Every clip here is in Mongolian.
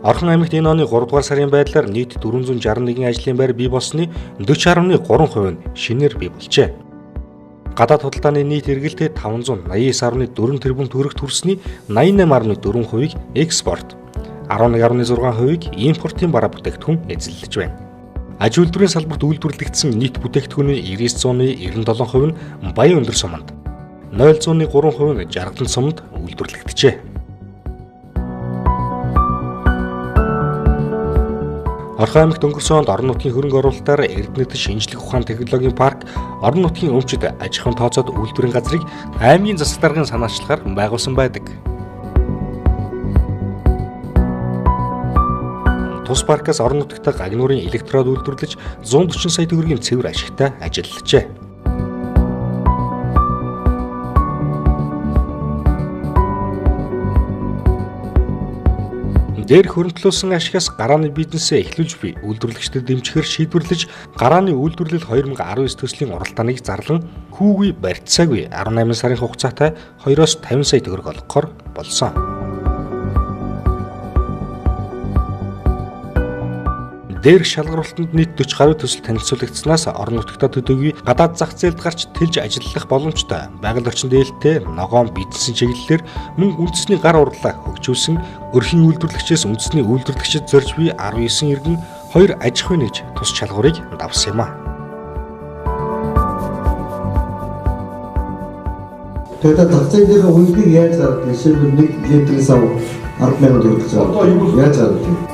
Орхон аймагт энэ оны 3 дугаар сарын байдлаар нийт 461 ажлын байр бий болсны 40.3% нь шинээр бий болжээ. Гадаад худалдааны нийт эргэлтээ 589.4 тэрбум төгрөгт хүрсний 88.4%-ийг экспорт, 11.6%-ийг импортын бараа бүтээгдэхүүн эзэлж байна. Аж үйлдвэрийн салбарт үйлдвэрлэгдсэн нийт бүтээгдэхүүний 99.97% нь Баян өндөр суманд, 0.3% нь Жаргадан суманд үйлдвэрлэгджээ. Орхон аймагт өнгөрсөн онд орон нутгийн хөрөнгө оруулалтаар Эрдэнэт шинжлэх ухаан технологийн парк орон нутгийн өмчид аж ахуйн тооцоод үйлдвэрийн газрыг аймгийн засаг даргын санаачлагаар байгуулсан байдаг. Тус паркаас орон нутагт гагнуурын электрод үйлдвэрлэж 140 сая төгрөгийн цэвэр ашигтай ажиллажээ. Дээрх хөрөнгөлүүлсэн ашигаас гарааны бизнесээ эхлүүлж буй үйлдвэрлэгчдэд дэмжихээр шийдвэрлэж гарааны үйлдвэрлэл 2019 төслийн уралдааныг зарлан хүүгүй барьцаагүй 18 сарын хугацаатай 2-оос 50 сая төгрөг олгохоор болсон. Дээрх шалгаруултанд нийт 40 гаруй төсөл танилцуулагдсанаас орон нутагтаа төдийгүй гадаад зах зээлд гарч тэлж ажиллах боломжтой байгаль орчин дээлтэй ногоон бизнесийн чиглэлээр мөн үндэсний гар урлаа хөгжүүлсэн өрхийн үйлдвэрлэгчээс үндэсний үйлдвэрлэгчид зорж буй 19 иргэн 2 аж ахуйн нэгж тус шалгуурыг давсан юм а. Тэгээд зах зээлийн үнэлгийг яаж гаргадаг? Жишээлбэл 1 литрийн сав 10,000 төгрөг гэж байна. Яаж гаргадаг?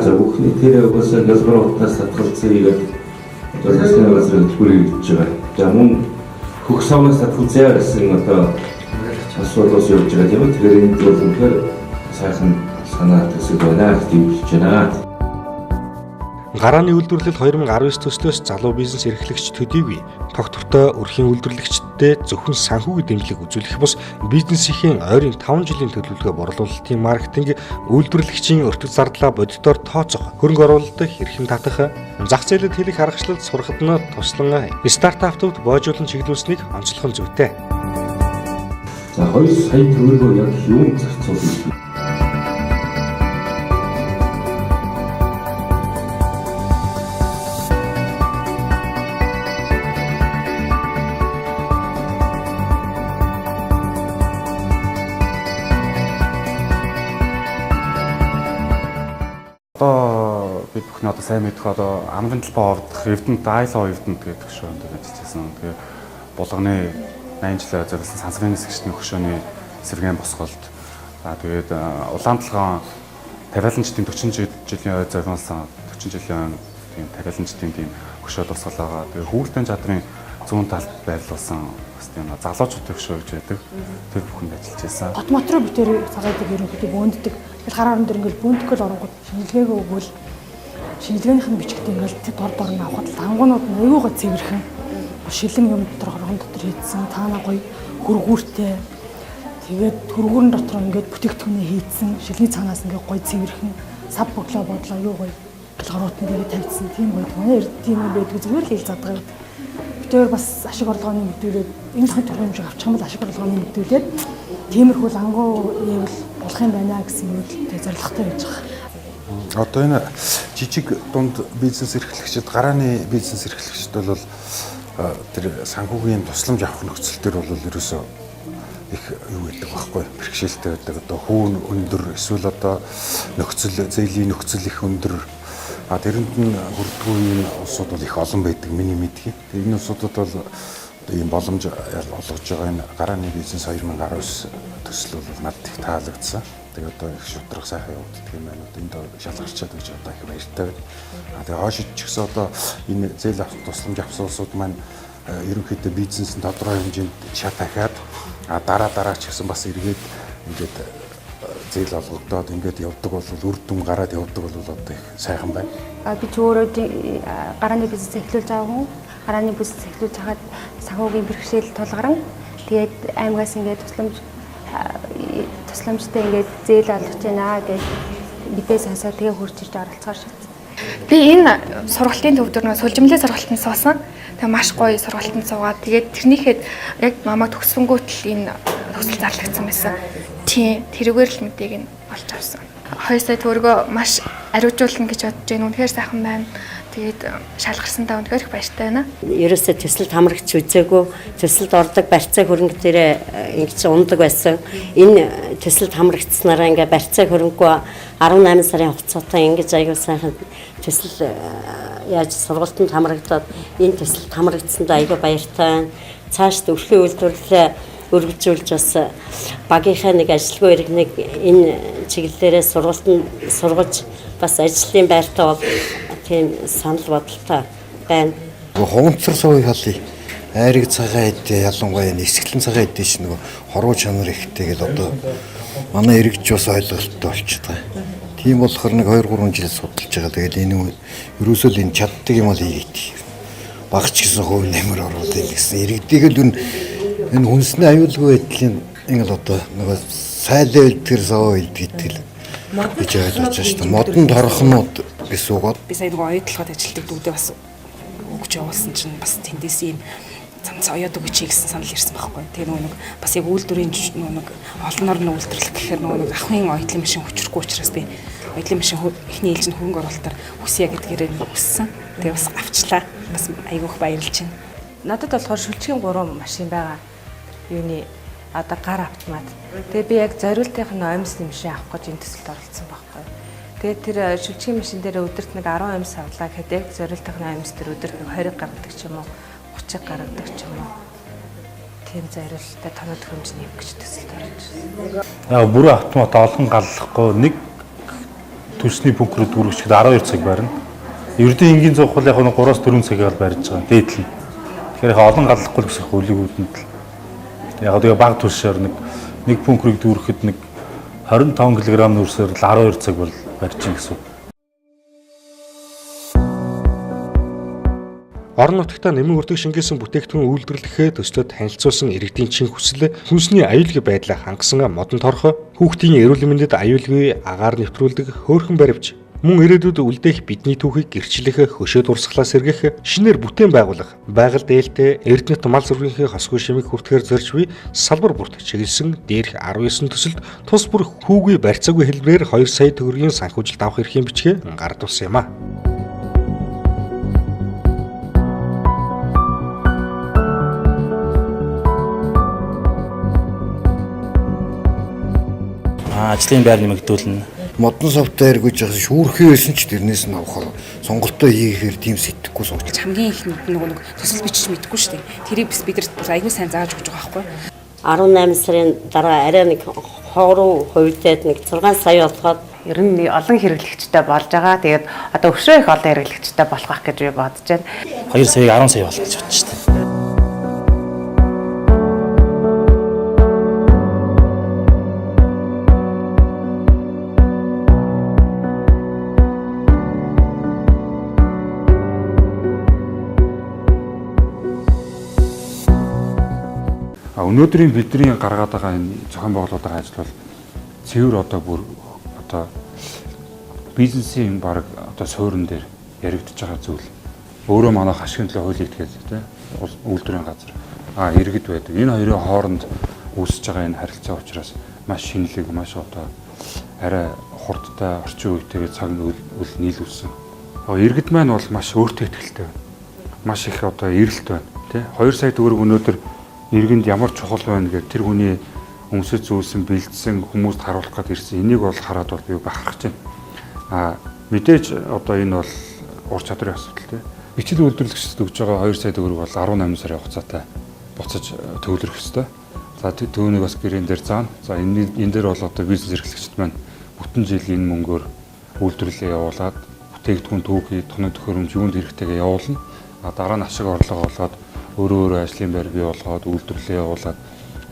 За бүхний тэр угаасаа Газпром хотнаас татгалзъя гэдэг одоо засгийн газрын хөтөлбөрийг хийж байгаа. За мөн хөх савнаас татгалзъя гэсэн одоо асуудлаас явж байгаа тийм ээ. Тэгэхээр энэ бол үнэхээр сайхан санаа төсөл байна гэж дэмжиж байна. Гарааны үйлдвэрлэл 2019 төслөөс залуу бизнес эрхлэгч төдийгүй тогтвортой өрхийн үйлдвэрлэгчдэд зөвхөн санхүүгийн дэмжлэг үзүүлэх бус бизнесийн ойрын 5 жилийн төлөвлөгөө борлуулалтын маркетинг, үйлдвэрлэгчийн өртөг зардлаа бодитоор тооцох, хөрөнгө оруулалтыг хэрхэн татах, зах зээлд хэлэх аргачлалд сурахад нь туслан стартаптууд боожуулан чиглүүлсэнийг онцлох нь зүйтэй. За 2 сая төгрөгөө яг юунд зарцуулна? Одоо бид бүхэн одоо сайн мэдэх одоо амрын талбай овдох Эрдэнэт Айлоо Эрдэнэт гэдэг хөшөөнд ажиллаж байсан. Тэгээ булганы 80 жилээр зориулсан сансрын нисгчний хөшөөний сэргээн босголт. За тэгээд улаан толгоон тариаланчдын 40 жилийн ой зориулсан 40 жилийн тийм тариаланчдын тийм хөшөө тусгал байгаа. Тэгээ хүүрдэн чадрын зүүн талд байрлуулсан бас тийм залуучуудын хөшөө гэж байдаг. Тэр бүхэнд ажиллаж байсан. Хот мот руу битээр цагаадаг ерөнхийдөө бөөндөг. Тэгэл хар орон дээр ингээл бөөндөхгүй л оронгууд шинжилгээгөө өгвөл шинжилгээнийх нь бичгтээ ингээл дор дор нь авахад лангуунууд нь аюугаа цэвэрхэн шилэн юм дотор хоргон дотор хийдсэн таана гоё хөргүүртэй. Тэгээд хөргүүрэн дотор ингээд бүтээгдэхүүнээ хийдсэн шилний цаанаас ингээд гоё цэвэрхэн сав боглоо бодлоо юу гоё гэл гаруутан дээр тавьдсан тийм гоё. Манай эрд тийм юм байдгүй зүгээр л хэл задгаа. Битээр бас ашиг орлогооны мэдүүлээд энэ тодорхой хэмжээг авчих юм бол ашиг орлогооны мэдүүлээд тиймэрхүү лангуу ивэл болох юм байна гэсэн мөрөдөлтэй зорилготой байж байгаа. Одоо энэ жижиг дунд бизнес эрхлэгчид, гарааны бизнес эрхлэгчид бол тэр санхүүгийн тусламж авах нөхцөл төр бол ерөөсөө их юу гэдэг байхгүй бэрхшээлтэй байдаг. Одоо хүүн өндөр эсвэл одоо нөхцөл зээлийн нөхцөл их өндөр. А тэрэнд нь хүрдгүй энэ улсууд бол их олон байдаг миний мэдхий. Тэгээ энэ улсуудад бол одоо ийм боломж олгож байгаа энэ гарааны бизнес 2019 төсөл бол надад их таалагдсан. Тэгээ одоо их шудраг сайхан явагддаг юм байна. Одоо энд шалгарчаад гэж одоо их баяртай байна. А тэгээ хойш ч гэсэн одоо энэ зээл авах тусламж авсан улсууд маань ерөнхийдөө бизнес нь тодорхой хэмжээнд шат ахиад дараа дараа ч гэсэн бас эргээд ингээд зээл олгогдоод ингээд явдаг бол үр дүн гараад явдаг бол одоо их сайхан байна. Би ч өөрөө гарааны бизнес эхлүүлж байгаа хүн. Гарааны бизнес эхлүүлж хахад санхүүгийн бэрхшээл тулгарна. Тэгээд аймагаас ингээд тусламжтай ингээд зээл олгож байна гэж мэдээ сонсоод тэгээ хурж ирж оролцохоор шийдсэн. Би энэ сургалтын төв дээр сүлжимлээ сургалтанд суусан. Тэгээ маш гоё сургалтанд суугаад тэгээд тэрнийхээ яг намайг төгссөнгүүт л энэ төсөл зарлагдсан байсан. Тийм, тэрүүгээр л мэдээг нь олж авсан. 2 сая төгрөгөө маш ариужуулна гэж бодож байна. Үнэхээр сайхан байна. Тэгээд шалгарсандаа үнэхээр их баяртай байна. Ерөөсөө төсөлд хамрагч үзээгүй, төсөлд ордог барьцаа хөрөнгө дээрээ ингэж ундаг байсан. Энэ төсөлд хамрагдсанараа ингээ барьцаа хөрөнгөө 18 сарын хугацаатай ингэж аягүй сайхан төсөл яаж сургалтанд хамрагдаад энэ төсөлд хамрагдсандаа аягүй баяртай байна. Цаашд өрхийн үйлдвэрлэлээ өргөжүүлж бас багийнхаа нэг ажилгүй иргэнийг энэ чиглэлээрээ сургалтанд сургаж бас ажлын байртай бол тийм санал бодолтой байна. Ховонцор сувыг халъя. Айраг цагаан эд ялангуяа нисгэлэн цагаан эд чинь нөгөө хоруу чанар ихтэй гэл одоо манай иргэдч бас ойлголттой болчиход байгаа. Тийм болохоор нэг 2 3 жил судалж байгаа. Тэгэл энэ ерөөсөө л энэ чаддаг юм бол хийгээд. Багч гэсэн хувь нэмэр оруулах гэсэн иргэдийг л энэ хүнсний аюулгүй байдлын ингээл одоо нөгөө сайлаа үлдгэр саваа үлд гэдэг л гэж ойлгож байна шүү дээ. Модон торхнууд гэсэн үг. Би сая нөгөө оюутлогод ажилладаг дүүдээ бас өгч явуулсан чинь бас тэндээс ийм цамц оёод өгч гэсэн санал ирсэн байхгүй. Тэгээ нөгөө нэг бас яг үйлдвэрийн нөгөө нэг олноор нь үйлдвэрлэх гэхээр нөгөө нэг ахын оюутлын машин хүчрэхгүй учраас би оюутлын машин эхний ээлжинд хөрөнгө оруулалтаар хүсье гэдгээрээ өссөн. Тэгээ бас авчлаа. Бас айгүйх баярлж байна. Надад болохоор шүлжгийн 3 машин байгаа. Юуны одоо гар автомат. Тэгээ би яг зориултынх нь оймс машин авах гэж энэ төсөлд оролцсон байхгүй. Тэгээд тэр шүлжгийн машин дээр өдөрт нэг 10 оймс авлаа гэхэд яг зориултынх нь оймс дээр өдөрт нэг 20 гаргадаг ч юм уу, 30 гаргадаг ч юм уу. Тийм зориулттай тоног төхөөрөмж нэмэх гэж төсөлд орж ирсэн. Яг бүрэн автомат олон галлахгүй нэг төлсний бункерүүд дүүргэчихэд 12 цаг барина. Ердийн энгийн зуух бол яг 3-4 цагаар барьж байгаа. Дээдл нь. Тэгэхээр яг олон галлахгүй л гэсэн хөлөг үүдэнд л. Яг тэгээ баг төлшөөр нэг бункерийг дүүрэхэд нэг 25 кг нүрсээр л 12 цаг бол барьж гин гэсэн үг. Орон нутагтаа нэмэн үрдэг шингээсэн бүтээгдэхүүн үйлдвэрлэхээ төслөө танилцуулсан иргэдийн чин хүсэл, хүнсний аюулгүй байдлаа хангасан модон торхой, хүүхдийн эрүүл мэндэд аюулгүй агаар нэвтрүүлдэг хөөрхөн баривч, мөн ирээдүйд үлдээх бидний түүхийг гэрчлэх, хөшөө дурсгалаас сэргээх, шинээр бүтээн байгуулах, байгаль дээлтэй Эрдэнэт мал сүргийнхээ хосгүй шимийг хүртэхээр зорж буй салбар бүрт чиглэсэн дээрх 19 төсөлд тус бүр хүүгүй барьцаагүй хэлбэрээр 2 сая төгрөгийн санхүүжилт авах эрхийн бичгээ гардуулсан юм а. Ажлын байр нэмэгдүүлнэ. Модон софтвер гэж байгаа шүүрхий байсан ч тэрнээс нь авахар сонголтоо хийхээр тийм сэтгэхгүй сууч. Хамгийн их нөгөө нэг төсөл бичиж мэдэхгүй шүү дээ. Тэрийг бас бидэрт бол айгүй сайн зааж өгч байгаа байхгүй. 18 сарын дараа арай нэг хооруу хувьдаад нэг 6 сая болоход ер нь олон хэрэглэгчтэй болж байгаа. Тэгээд одоо өшөө их олон хэрэглэгчтэй болох байх гэж би бодож байна. 2 саяыг 10 сая болох гэж бодож шүү дээ. Өнөөдрийн бидний гаргаад байгаа энэ зохион байгуулалт байгаа ажил бол цэвэр одоо бүр одоо бизнесийн баг одоо суурин дээр яригдж байгаа зүйл. Өөрөө манай хашигын төлөө хууль хийдэг тийм үйлдвэрийн газар. Иргэд байдаг. Энэ хоёрын хооронд үүсэж байгаа энэ харилцаа учраас маш шинэлэг, маш одоо арай хурдтай орчин үетэйгээ цаг үл нийлүүлсэн. Иргэд маань бол маш өөртөө ихтэй байна. Маш их одоо эрэлт байна, тийм 2 сая төгрөг өнөөдөр иргэнд ямар чухал байна гэх тэр хүний өмсөж зүүсэн, бэлдсэн хүмүүст харуулах гээд ирсэн. Энийг бол хараад бол би бахархаж байна. Мэдээж одоо энэ бол ур чадрын асуудал тийм. Бичил үйлдвэрлэгчдэд өгж байгаа 2 сая төгрөг бол 18 сарын хугацаатай буцаж төвлөрөх ёстой. За түүнийг бас гэрээн дээр заана. За энэ дээр бол одоо бизнес эрхлэгчд маань бүтэн жил энэ мөнгөөр үйлдвэрлэлээ явуулаад бүтээгдэхүүн түүхий, тоног төхөөрөмж юунд хэрэгтэйгээ явуулна. Дараа нь ашиг орлого олоод өөрөө ажлын байр бий болгоод үйлдвэрлэлээ явуулаад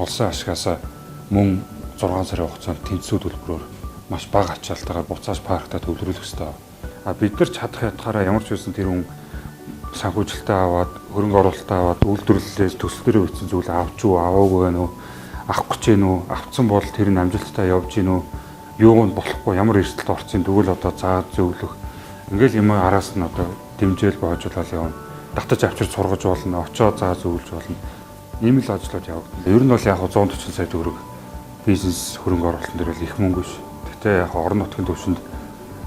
олсон ашгаасаа мөн 6 сарын хугацаанд тэнцвэр төлбөрөөр маш бага ачаалтайгаар буцааж парктаа төвлөрүүлэх ёстой. Бид нар чадах ятгаараа ямар ч байсан тэр хүн санхүүжилтээ аваад, хөрөнгө оруулалтаа аваад үйлдвэрлэлээс төсөл дээр бичсэн зүйл авч уу, аваагүй байна уу, авах гэж гин үү, авцсан бол тэр нь амжилттай явж гин үү, юуг нь болохгүй, ямар эрсдэлд орсон тэгвэл одоо зааж зөвлөх Ингээл юм араас нь одоо дэмжээл боожуулаад явна. Татаж авчир сургаж болно, очоо заа зөвлөж болно. Ийм л ажлууд явагдана. Ер нь бол яг 140 сая төгрөг бизнес хөрөнгө оруулалтын дээр бол их мөнгө биш. Гэхдээ яг орон нутгийн түвшинд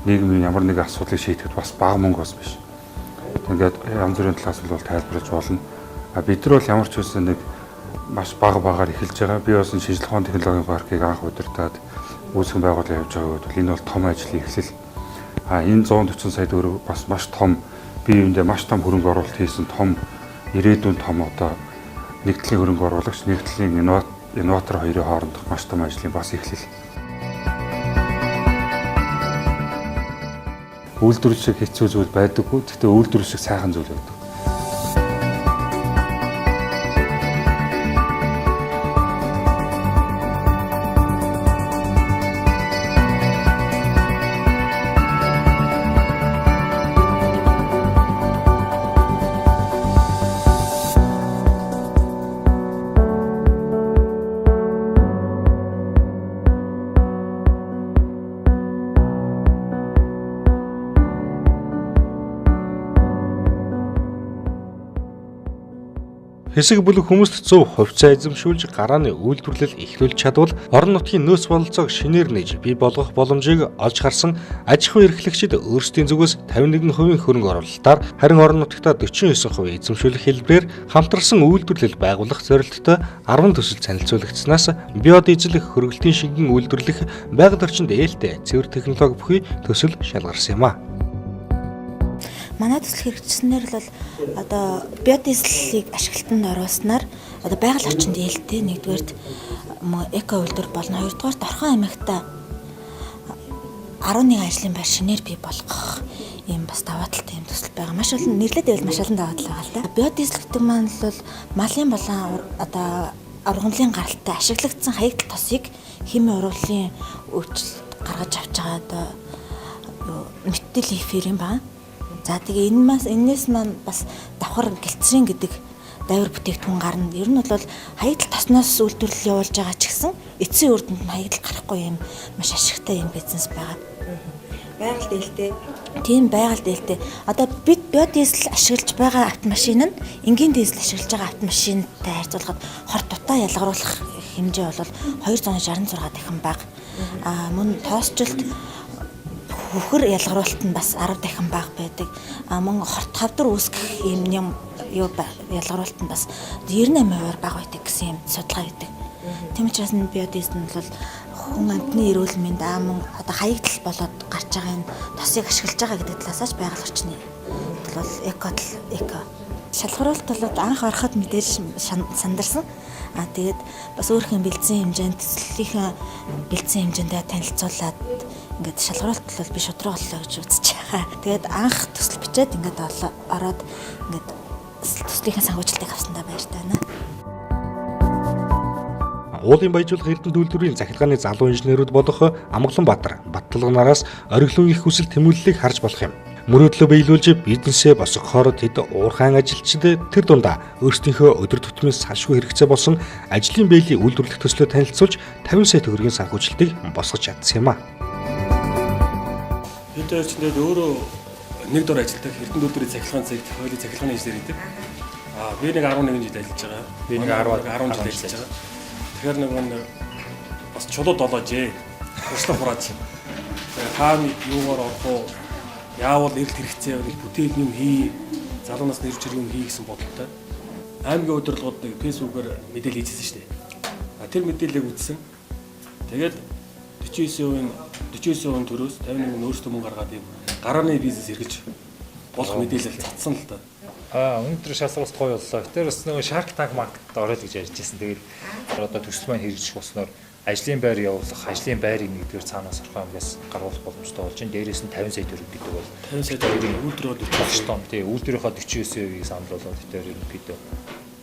нийгмийн ямар нэгэн асуудлыг шийдэхэд бас бага мөнгө бас биш. Ингээд янз бүрийн талаас нь бол тайлбарлаж болно. А бид нар бол ямар ч байсан нэг маш бага багаар эхэлж байгаа. Би бас шинжлэх ухааны технологийн паркийг анх удирдаад үүсгэн байгуулалт явж байгаа бол энэ бол том ажлын эхлэл. А энэ 140 сая төгрөг бас маш том бие биендээ маш том хөрөнгө оруулалт хийсэн том ирээдүйн том одоо нэг талын хөрөнгө оруулагч, нэг талын инноватор хоёрын хоорондох маш том ажлын бас эхлэл. Үйлдвэр шиг хэцүү зүйл байдаггүй. Гэхдээ үйлдвэр шиг сайхан зүйл байдаг. Хэсэг бүлэг хүмүүст зөв хувьцаа эзэмшүүлж гарааны үйлдвэрлэл эхлүүлж чадвал орон нутгийн нөөц бололцоог шинээр нээж бий болгох боломжийг олж харсан аж ахуйн эрхлэгчид өөрсдийн зүгээс 51% хөрөнгө оруулалтаар харин орон нутагта 49% эзэмшүүлэх хэлбэрээр хамтарсан үйлдвэрлэл байгуулах зорилттой 10 төсөл танилцуулагдсанаас биодизель хөргөлтийн шингэн үйлдвэрлэх байгаль орчинд ээлтэй цэвэр технологи бүхий төсөл шалгарсан юм а. Манай төсөл хэрэгжснээр л бол одоо биодизелийг ашиглалтанд оруулснаар одоо байгаль орчинд ээлтэй нэгдүгээрт эко үйлдвэр болно. Хоёрдугаарт Орхон аймагта 11 ажлын байр шинээр бий болгох ийм бас даваа талтай юм төсөл байгаа. Маш олон нэрлээд байвал маш олон даваа тал байгаа л да. Биодизель гэдэг маань бол малын болон одоо ургамлын гаралтай ашиглагдсан хаягдал тосыг химийн уруулын өөрчлөлт гаргаж авч байгаа одоо метил эфир юм байна. За тэгээ энэс маань бас давхар глицерин гэдэг дайвар бүтээгдэхүүн гарна. Ер нь бол хаягдал тосноос үйлдвэрлэл явуулж байгаа ч гэсэн эцсийн үр дүнд нь хаягдал гарахгүй юм маш ашигтай юм бизнес байгаа. Байгаль дээлтэй. Тийм, байгаль дээлтэй. Одоо бид биодизель ашиглаж байгаа автомашин нь энгийн дизель ашиглаж байгаа автомашинтай харьцуулахад хорт дутаа ялгаруулах хэмжээ бол 266 дахин бага. А мөн тоосчлолт хөхөр ялгаруулалт нь бас 10 дахин бага байдаг. А мөн хорт хавдар үүсгэх юм ялгаруулалт нь бас 98%-аар бага байдаг гэсэн юм судалгаа байдаг. Тийм учраас нь биодизель нь бол хүн амьтны эрүүл мэнд мөн одоо хаягдал болоод гарч байгаа энэ тосыг ашиглаж байгаа гэдэг талаас нь байгаль орчны бол эко эко шалгаруулалт болоод анх ороход мэдээж сандарсан. А тэгээд бас өөрийнхөө бэлдсэн хэмжээнд төслийнхээ бэлдсэн хэмжээндээ танилцуулаад ингээд шалгаруулалт бол би шудраг боллоо гэж үзэж байгаа. Тэгээд анх төсөл бичээд ингээд ороод ингээд төслийнхээ санхүүжилтийг авсандаа баяртай байна. Уулын баяжуулах Эрдэнэт үйлдвэрийн захиргааны залуу инженерүүд болох Амгаланбаатар, Батталганараас ориглон их хүсэл тэмүүллийг харж болох юм. Мөрөөдлөө биелүүлж бизнесээ босгохоор тэд уурхайн ажилчид тэр дундаа өөрсдийнхөө өдөр тутмын салшгүй хэрэгцээ болсон ажлын бээлий үйлдвэрлэх төслөө танилцуулж 50 сая төгрөгийн санхүүжилтийг босгож чадсан юм а. Бид хоёр ч тэгээд өөрөө нэг дор ажилладаг Эрдэнэт үйлдвэрийн цахилгаан цэгт хуулийн цахилгааны инженер гэдэг. Аа би нэг 11 жил ажиллаж байгаа. Би нэг 10 жил ажиллаж байгаа. Тэгэхээр нэг бас чулуу долоожээ. Туршлага хурааж. Хаана юугаар орох уу? Яавал эрэлт хэрэгцээ байвал бүтээл юм хий, залуу насны ирж юм хий гэсэн бодолтой. Аймгийн удирдлагууд нэг фэйсбүүкээр мэдээлэл хийжсэн шүү дээ. А тэр мэдээллийг үзсэн. Тэгээд 49% төрөөс 51% нь өөрсдөө мөнгө гаргаад ийм гарааны бизнес эргэлж болох мэдээлэл цацсан л да. Аа өнөөдөр шалгаруулалт гоё боллоо. Тэр бас нөгөө Shark Tank Market орё л гэж ярьж байсан. Тэгээд одоо төсөл маань хэрэгжих болсноор ажлын байр явуулах, ажлын байрыг нэгдүгээр цаанаас Орхон аймгаас гаргуулах боломжтой болж байна. Дээрээс нь 50 сая төгрөг гэдэг бол 50 сая төгрөг үйлдвэрөө 49 тонн. Тий, үйлдвэрийнхаа 49%-ийг санал болгоод тэр ерөнхийдөө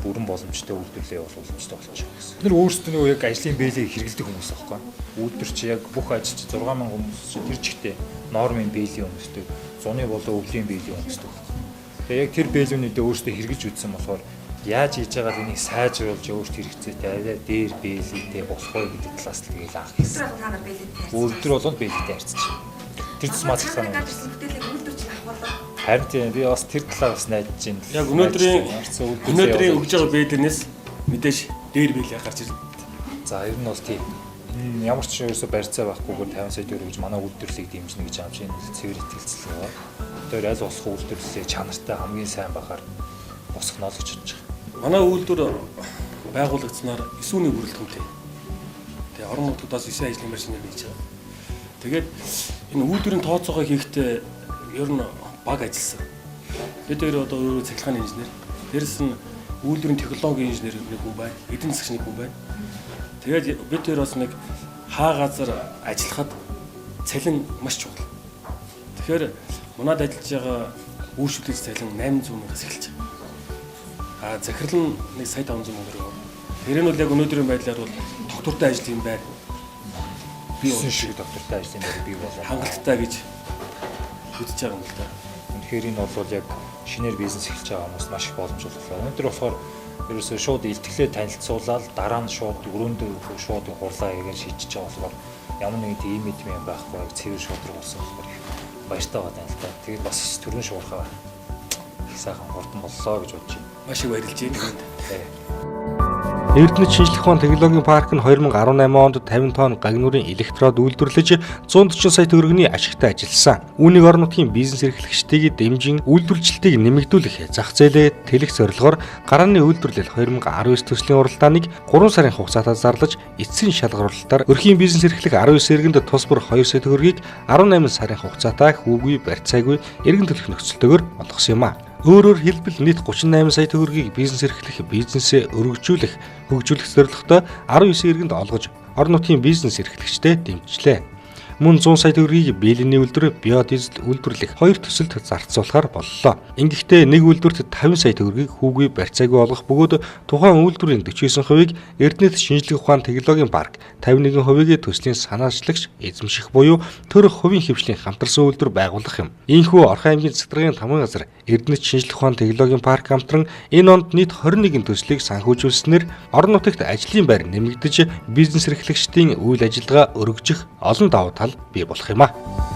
бүрэн боломжтой үйлдвэрлэлээ явуулах боломжтой болж байгаа гэсэн. Бид нар өөрсдөө нөгөө яг ажлын бээлийг хэрэглэдэг хүмүүс аахгүй. Үйлдвэр чи яг бүх ажилч 6000 хүмүүс чи тэр чигтээ нормын бээлийн хүмүүстэй, зуны болон өвлийн бээлийн хүмүүстэй байхгүй. Тэгээ яг тэр бээлүүнүүдээ өөрсдөө хэрэгжилж үзсэн болохоор яаж хийж байгааг энийг сайжруулж өөрт хэрэгцээтэй арай дээр бээлийтэй болох уу гэдэг талаас л тэгэл анх хийсэн. Та нар бээлийтэй харьцсан. Үйлдвэр болгонд бээлийтэй харьцаж. Тэр тусмаа цахилгаан. Бүтээлийг үйлдвэр чинь Харин тийм би бас тэр талаар бас найдаж байна. Яг өнөөдрийн өгж байгаа бээлийнээс мэдээж дээр бээлий гарч ирнэ. За ер нь бол тийм. Энэ ямар ч ерөөсө барьцаа байхгүйгээр 50 сая төгрөг гэж манай үйлдвэрлэлийг дэмжинэ гэж юм шиг энэ цэвэр итгэлцэл байгаа. Одоо аль болох үйлдвэрлэлийг чанартай хамгийн сайн байхаар босгоно л гэж бодож байгаа. Манай үйлдвэр байгуулагдсанаар 9 үний бүрэлдэхүүнтэй. Тэгээ орон нутгаас 9 ажлын байр шинээр хийж байгаа. Тэгээд энэ үйлдвэрийн тооцоогоо хийхдээ ер нь баг ажилласан. Бид хоёр одоо өөрөө цахилгааны инженер. Дээрэс нь үйлдвэрийн технологийн инженер нэг хүн байна. Эдийн засгийн нэг хүн байна. Тэгээд бид хоёр бас нэг хаа газар ажиллахад цалин маш чухал. Тэгэхээр манад ажиллаж байгаа үйлчлэгч цалин 800 мянгаас эхэлж байгаа. А захирал нь 1 сая 500 мянга төгрөг. Тэр нь бол яг өнөөдрийн байдлаар бол доктортой ажил юм байна. Би шиг доктортой ажлын байр бий болоо хангалттай гэж үзэж байгаа юм л да. Үнэхээр энэ бол яг шинээр бизнес эхэлж байгаа хүмүүст маш их боломж олголоо. Өнөөдөр болохоор ерөөсөө шууд илтгэлээ танилцуулаад дараа нь шууд өрөөндөө шууд хурлаа хийгээд шийдчихэж байгаа болохоор ямар нэгэн тийм юм байхгүй яг цэвэр шудраг болсон болохоор их баяртай байгаа юм л да. Тэгээд бас түргэн шуурхаа их сайхан хурдан боллоо гэж бодож байна. Маш их баярлж байна. Тийм. Эрдэнэт шинжлэх ухаан технологийн парк нь 2018 онд 50 тонн гагнуурын электрод үйлдвэрлэж 140 сая төгрөгийн ашигтай ажилласан. Үүнийг орон нутгийн бизнес эрхлэгчдийг дэмжин үйлдвэрлэлтийг нэмэгдүүлэх зах зээлээ тэлэх зорилгоор гарааны үйлдвэрлэл 2019 төслийн уралдааныг 3 сарын хугацаатай зарлаж эцсийн шалгаруулалтаар өрхийн бизнес эрхлэх 19 иргэнд тус бүр 2 сая төгрөгийг 18 сарын хугацаатай хүүгүй барьцаагүй эргэн төлөх нөхцөлтэйгээр олгосон юм а. Өөрөөр хэлбэл нийт 38 сая төгрөгийг бизнес эрхлэх, бизнесээ өргөжүүлэх, хөгжүүлэх зорилготой 19 иргэнд олгож орон нутгийн бизнес эрхлэгчдэд дэмжлээ. Мөн 100 сая төгрөгийг бэлэний үйлдвэр, биодизель үйлдвэрлэх хоёр төсөлд зарцуулахар боллоо. Ингэхдээ нэг үйлдвэрт 50 сая төгрөгийг хүүгүй барьцаагүй олгох бөгөөд тухайн үйлдвэрийн 49%-ийг Эрдэнэт шинжлэх ухаан технологийн парк, 51%-ийг төслийн санаачлагч эзэмших буюу төр хувийн хэвшлийн хамтарсан үйлдвэр байгуулах юм. Ийхүү Орхон аймгийн цэцэрлэгийн тамган газар Эрдэнэт шинжлэх ухаан технологийн парк хамтран энэ онд нийт 21 төслийг санхүүжүүлснээр орон нутагт ажлын байр нэмэгдэж бизнес эрхлэгчдийн үйл ажиллагаа өргөжих олон давуу тал бий болох юм а.